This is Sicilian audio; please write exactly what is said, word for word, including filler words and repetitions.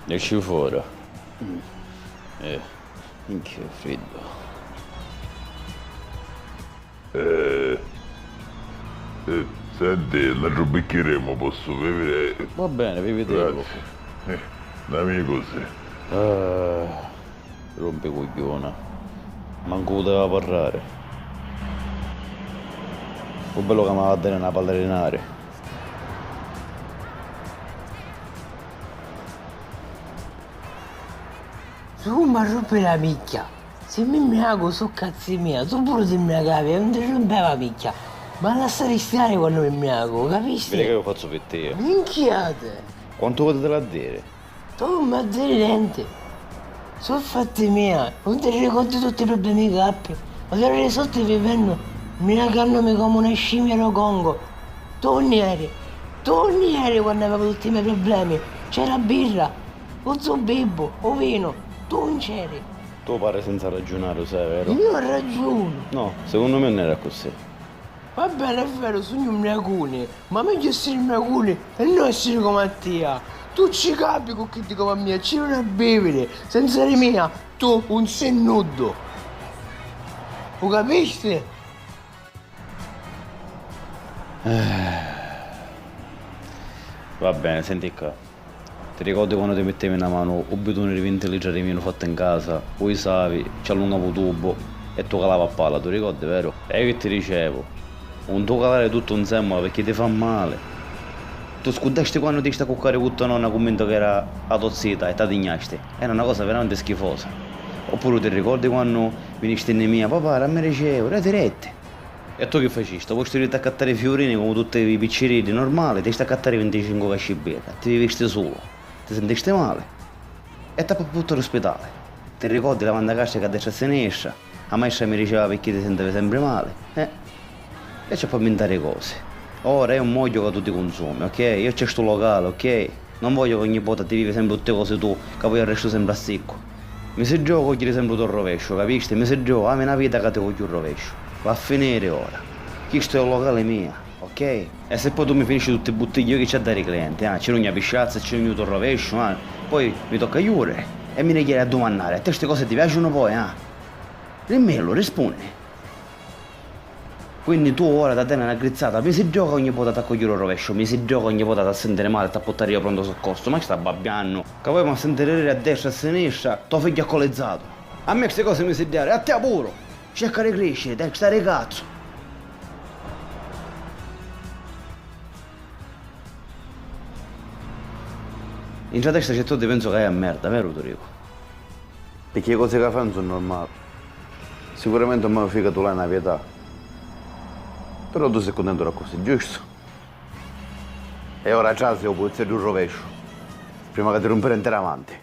Nesci fora. Eh, minchia, è friddu. Eh, eh, senti, n'autru bicchiremu, possu beviri? Va bene, bevitelu. Grazie. Eh, n'amicu si. Eh, rompicugghiuna. Mancu puteva parrari. Cu bellu ca m'ava a dari na palla di nari. Tu m'arrumpi la micchia. Si mi mmiacu su cazzi mia, tu puru ti mmiacavi e non ti rumpeva micchia. Ma lassari stari quannu mi mmiacu, capisti? Vedi che io fazzu pi tia. Minchiate! Quantu voti ti l'ha a diri? Tu non m'ha diri nenti. Su fatti mia, non ti ricordi tutti i problemi che appi? Ma ti risolti vivennu, mmiacannumi comu una scimmia lo congo. Tu unni eri? Tu unni eri quannu avevo tutti i me problemi? C'era birra, u zu Bibbu, u vinu, tu un c'eri. Tu parri senza raggiunari, u sai, veru? Io raggiunu. No, secondo me non era così. Va bene, è vero, sugnu un mmiacuni, ma megghiu essiri un mmiacuni e non essiri comu a tia. Tu ci capi cu chiddi comu a mia ci veni a biviri, senza di mia tu un si nuddu. U capisti? Eh. Va bene, senti qua. Ti ricordi quannu ti mittevi nna manu u biduni di vinti litri di vinu fattu in casa, u isavi, ci allungavi u tubu e tu calavi a palla, tu ricordi, veru? E io chi ti dicevu? Un tu calari tuttu nsemmula picchì ti fa mali. Tu scurdasti quannu ti isti a cuccari cu to nonna cummintu ca era a to zita e ta tignasti? Era na cosa veramenti schifosa. Oppuru ti ricordi quannu vinisti nni mia, papà, dammi deci euro, e ti detti. E tu chi facisti? O postu di t'accattari fiurini comu tutti i picciriddi normali, ti isti accattari vinticincu casci birra, ti vivisti sulu, ti sintisti mali e t'appi a purtari u spitali. Ti ricordi la mandacastra ca a destra e a sinistra, a maestra mi diceva picchì ti sintivi sempri mali, eh? E ci appi a mintari cosi. Ora io non vogghiu ca tu ti cunsumi, ok? Io c'è stu locali, ok? Non vogghiu ca ogni vota ti vivi sempri tutti cosi tu, ca poi arrestu sempri a siccu. Mi si ddreu cogghieri sempri u to rovesciu, capisti? Mi si ddreu, avi na vita ca ti cogghiu u rovesciu. Va a finiri ora. Chistu è u locali mia, ok? E se poi tu mi finisci tutti i buttigli, io chi ci a dari i clienti, ah? Ci rugnu a pisciazza, ci rugnu u to rovesciu, ah? Poi mi tocca a juri e mi ni jeri a dumannari, a te sti cosi ti piaciunu poi, ah? Rimmillu, rispunni. Quindi tu ora t'ha dari na grizzata, mi si ddreu ca ogni vota t'ha cogghieri u rovesciu, mi si ddreu ca ogni vota t'ha sintiri mali e t'ha purtari io pronto soccorso, ma chi sta babbiannu? Ca poi m'ha sintiri diri a destra e a sinistra, to figghiu alcolizzatu. A me sti cosi mi si ddreu, e a tia puru! Cerca di crisciri, te stari cazzu! Intra testa c'è tutto, penso ca è a merda, veru Turicu? Picchì i cosi ca fai non su normali. Sicuramenti un me fica tu l'hai na pietà. Però tu si cuntentu d'accussì, giustu? E ora trasi u pulizzeddu rovesciu, prima ca ti rumpiri ntera avanti.